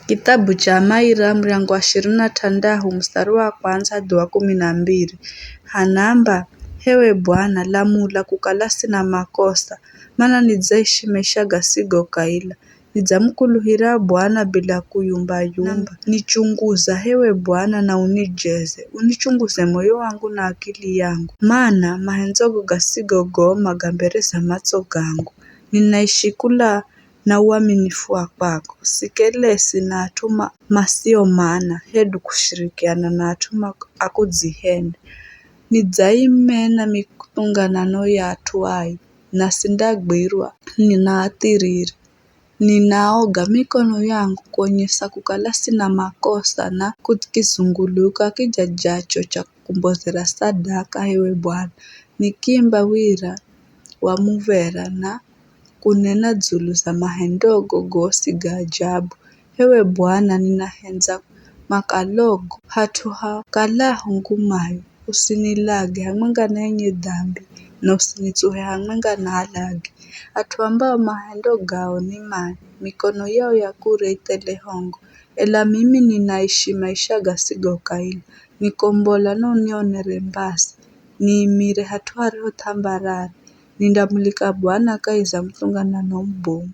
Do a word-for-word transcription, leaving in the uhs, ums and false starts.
Kithabu cha Maira, muryango wa ishirini na thandahu, mustari wa kwandza hadi wa kumi na mbiri, hanaamba, Hewe Bwana, lamula kukala sina makosa, mana nidzaishi maisha gasigo kaila. Nidzamukuluhira Bwana bila kuyumba-yumba. Nichunguza, hewe Bwana, na unijeze, unichunguze moyo wangu na akili yangu, mana mahendzogo gasigo goma ga mbere za matso gangu. Ninaishi kula na uaminifu wa kwako. Sikelesi na at'u ma-, masio mana, hedu kushirikiana na at'u ma-, a kudzihenda. Nidzaimena mithunganano ya at'u ai, na sindagwirwa, ninaathirire. Ninaoga mikono yangu kuonyesa kukala sina makosa, na kukizunguluka kija jacho cha kumbozera sadaka, hewe Bwana. Nikiimba wira wa muv̱era na kunena dzulu za mahendogo gosi ga ajabu. Hewe Bwana, ninahendza makalogo hat'u ha kalaho ngumayo. Usinilage hamwenga na enye dambi, na usinitsuhe hamwenga na alagi. At'u ambao mahendo gao ni mai, mikono yao ya kure ithele hongo. Ela mimi ninaishi maisha gasigo kaila. Nikombola na unionere mbazi. Niimire hat'u hariho th'ambarare. Nindamulika Bwana kahi za muthunganano mubomu.